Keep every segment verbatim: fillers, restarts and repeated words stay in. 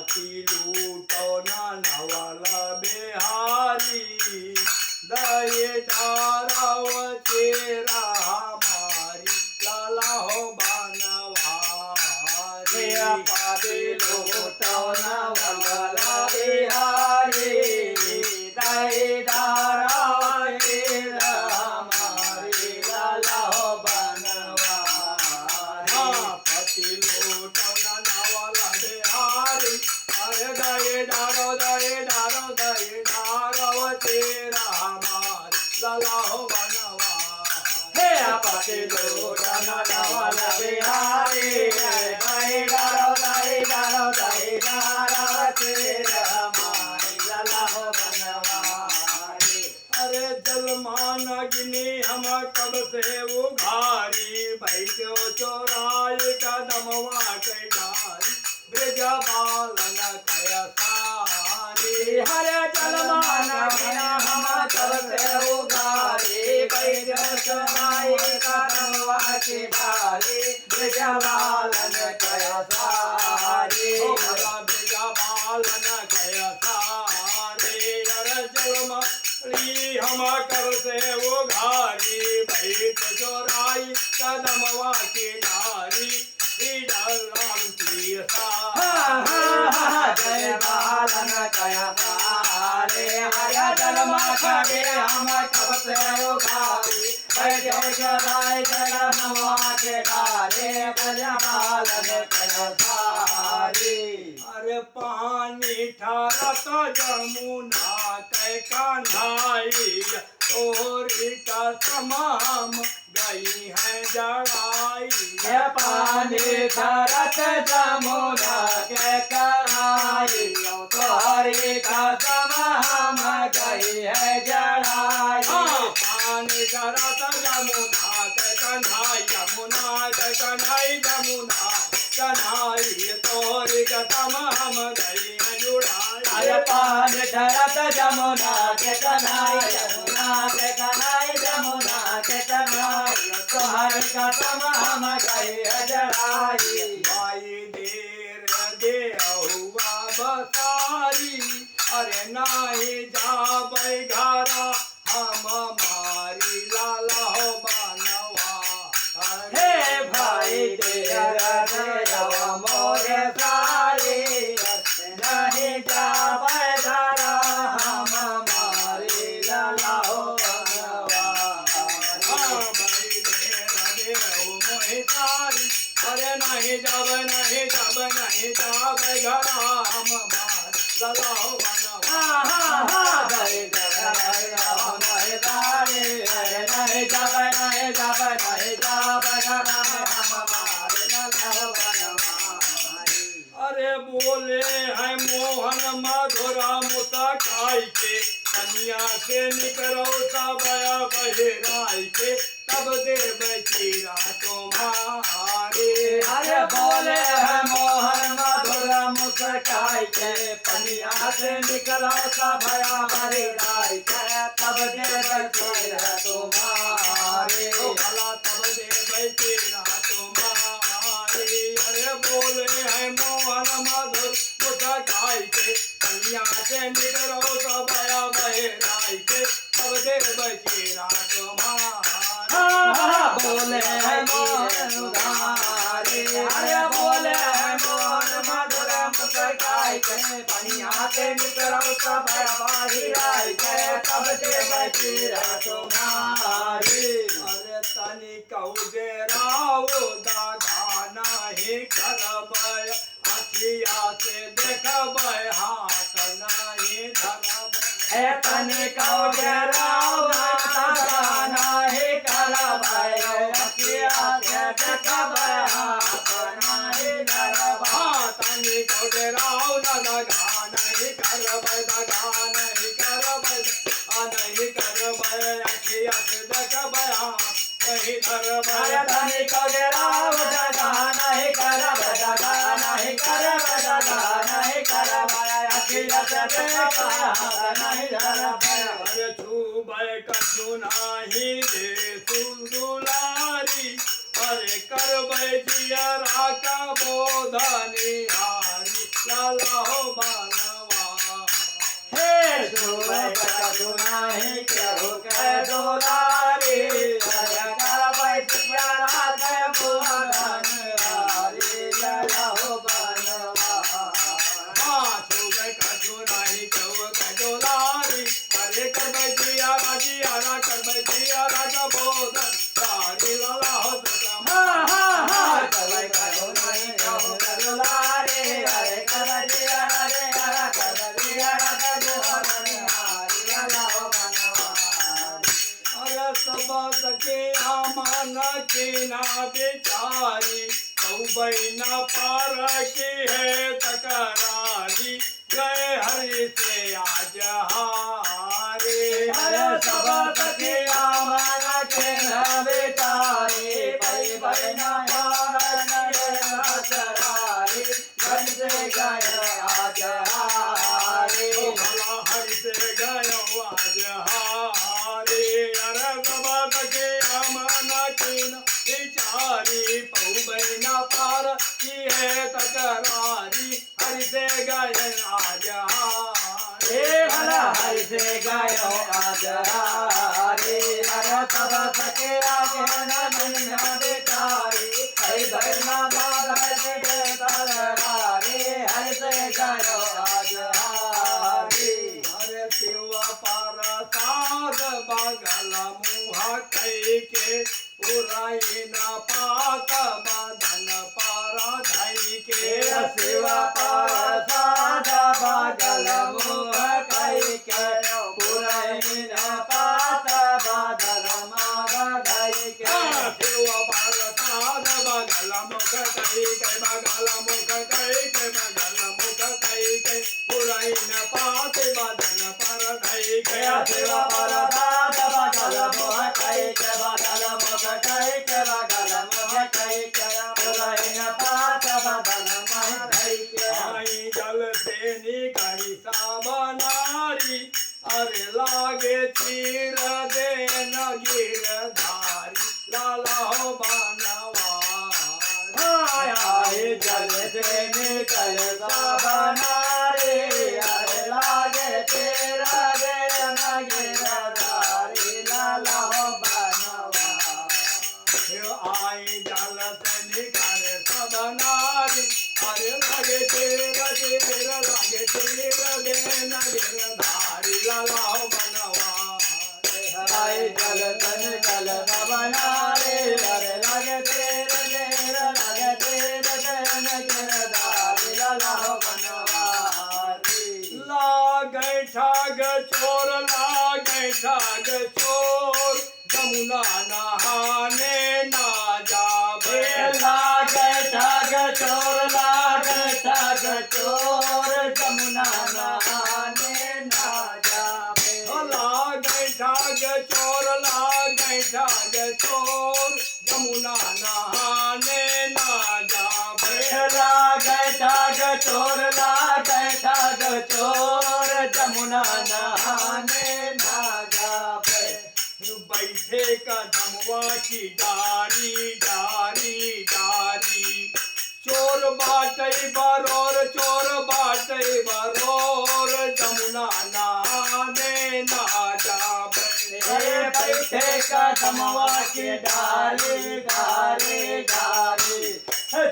पति लूटो ना नवल बिहारी, दई डारव चेरा हमारी लाला हो बनवारी। हे पति लूटो ना नवल बिहारी, दई डारव चेरा हमारी लाला हो बनवारी। हाँ, पति लूटो ना नवल बिहारी, अरे दई डारव, दई डारव, दई डारव चेरा हमारी लाला हो बनवारी। हे पति लूटो ना नवल बिहारी, दई डारव, दई डारव, दई डारव चेरा हमारी लाला हो बनवारी। अरे जलमा नगिनी हम कब से उघारी, बैठो चोराई कदमवा के डारी, ब्रज बालन कय सारी। अरे जलमा नगिनी हम कब से उघारी, बैठो चोराई कदमवा के डारी, ब्रज बालन कय सारी। हो भला ब्रज बालन कय सारी। अरे जलमा ली हम कर से उघारी, बैठ चोराई कदमवा के डारी, ही डाल राम की सा। हाँ, हाँ, हाँ, जय बालन कय सारे, हर जलमा खगे हम कब से उघारी, बैठ चोराई कदमवा के डारी, ब्रज बालन कय सारी। अरे पानी ठारत जमुना के कन्हैया, तोहरी कसम हम गई हैं जड़ाई। हे पानी ठारत जमुना के कन्हैया, तोहरी कसम हम गई हैं जड़ाई। हाँ, पानी ठारत जमुना के कन्हैया, जमुना के कन्हैया, जमुना कन्हैया तोहरी कसम हम गई हैं जुड़ाई। अरे पानी ठारत जमुना के कन्हैया, जमुना के कन्हैया, जमुना के कन्हैया, तोहरी कसम हम गई हैं जड़ाई। भाई देर दे हुआ बसारी, अरे नाही जाबै घरा हम मारी लाला हो बनवा। हे भाई तेरा दया मोरे सारी, नहीं जाबै घरा हम मारी लाला हो बनवा। हाँ भाई तेरा दया मोहे सारी, अरे नहीं जाबै, नहीं जाबै, नहीं जाबै घरा हम मारी लाला हो बनवा। हाँ, हाँ, हाँ, जय जय राम, जय राम, जय राम, अरे नहीं जाबै, नहीं जाबै, नहीं जाबै, राम, राम, हमारे लाला बनवारी। अरे बोले हैं मोहन मधुर मुस्काई के, पनिया से निकरो सब बहिराई के, तब देबै चीरा तुम्हारे। अरे बोले हैं मोहन मधुर मुस्काई के, पनिया से निकरो सब बहिराई के, तब देबै चीरा तुम्हारे। ओ भला तब देबै चीरा तुम्हारे। अरे बोले हैं मोहन मधुर मुस्काई के, पनिया से निकरो सब बहिराई के, तब देबै चीरा तुम्हारे। हाँ, हाँ, बोले हैं मोहन मुरारी, अरे बोले हैं मोहन मधुर मुस्काई के, पनिया से निकरो सब बहिराई के, तब देबै चीरा तुम्हारे। अरे तनी कहू जे राव दादा नहीं करबै, अखिया से देखबै, हाथ नहीं धरबै। ए तनी कहू जे राव दादा नहीं करबै, अखिया से देखबै, हाथ नहीं धरबै। हाँ, तनी कहू जे राव दादा नहीं करबै, दादा नहीं करबै, आ नहीं करबै, अखिया से देखबै, हाथ नहीं धरबै। अरे तनी कहू जे राव दादा नहीं करबै, दादा नहीं करबै, दादा नहीं करबै, अखिया से देखबै, हाथ नहीं धरबै। अरे छूबै कछु नहीं देसु दुलारी, अरे करबै जियरा का बोधनिहारी। लाहो बनवा। हे सुबह कछु नाही केहू के दुलारी, अरे करबै जिया रात बुआ धनवारी, लाहो बनवा। हाँ, सुबह कछु नाही केहू के दुलारी, अरे करबै जिया राजी, अरे करबै जिया राजा बोधन। हाँ, हाँ, हाँ। अरे सब सखी आमन के ना बिचारी, तौ बहिना पार की है तकरारी। गए हरि से आज हारे। अरे सब सखी आमन के न बिचारी, पै बहिना पार न चरारी, हरि से गए आज हारे। ओ भला हरि से गए आज हारे। अरे सब सखी आमन के न बिचारी, पौ बहिना पार की है तकरारी। हरि से गए आज हारे। हे भला हरि से गए आज हारे। अरे सब सखी आमन के न बिचारी, पै बहिना पार की है तकरारी, हरि से गए आज हारे। अरे शिव प्रसाद बगल मुँह कई के, पुरैन पात बदन पर धइ के। शिव प्रसाद बगल मुँह कइ के, पुरैन पात बदन पर धइ के। हाँ, शिव प्रसाद बगल मुँह कइ के, बगल मुँह कइ के, बगल मुँह कइ के। पुरैन पात बदन पर धइ के। शिव प्रसाद बगल मुँह कइ के, बगल मुँह कइ के, बगल मुँह कइ के, पुरैन पात बदन पर धइ के। आई जल से निकरी सब नारी, अरे लागे चीर देन गिरधारी। लाला हो बनवारी। आए जल से निकल सब नारी, अरे लागे तेरा रे नगरदारी, लाला हो बनवारी। आई जल से निकल सब नारी, अरे लागे तेरा, तेरा लागे तेरा रे नगरदारी, लाला हो बनवारी। आई जल तन कल न बनारे, अरे लगे तेरे देर, लगे तेरे देन गिरधारी लाला हो बनवारी। लागे ठाग चोर, लागे ठाग चोर, जमुना नहाने ना जावे। लागे ठाग चोर, लागे ठाग चोर, जमुना नहाने ना जावे। ओ लागे ठाग चोर, लागे ठाग चोर, जमुना नहाने ना जावे। लागे ठाग चोर, लागे ठाग चोर, जमुना नहाने ना जावे। बैठे कदमवा की डारी, डारी, डारी। चोर बाटै बरोर, चोर बाटै बरोर, जमुना नहाने ना जावे। ए बैठे कदमवा के डारी, डारी, डारी।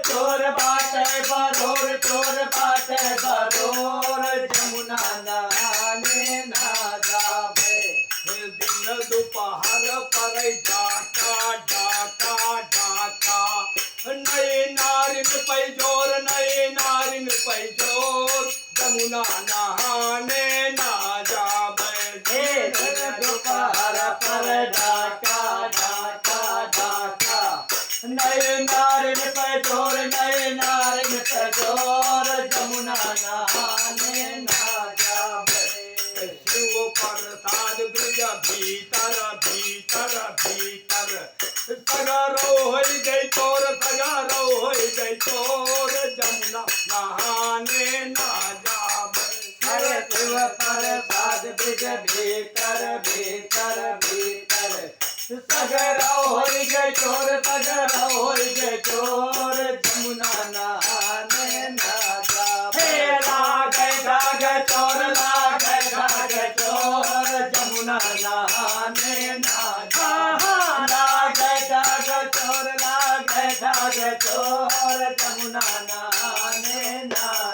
चोर बाटै बरोर, चोर बाटै बरोर, जमुना नहाने ना जावे। दिन दुपहर परै डाका, डाका, डाका। नई नारिन पै जोर, नई नारिन पै जोर, जमुना नहाने ना जावे। हे दिन दुपहर पर डाका, डाका, डाका। नई नारिन पै जोर, नई नारिन पै जोर, जमुना नहाने ना जावे। शिव प्रसाद ब्रिज भीतर, भीतर, भीतर। सगरो होइ गै चोर, सगरो होइ गै चोर, जमुना नहाने ना जावे। अरे शिव प्रसाद ब्रिज भीतर, भीतर, भीतर। सगरो होइ गै चोर, सगरो होइ गै चोर, जमुना नहाने ना जावे। हे नहाने ना जा। आहा। लागे डाग चोर, लागे डाग चोर, जमुना नहाने ना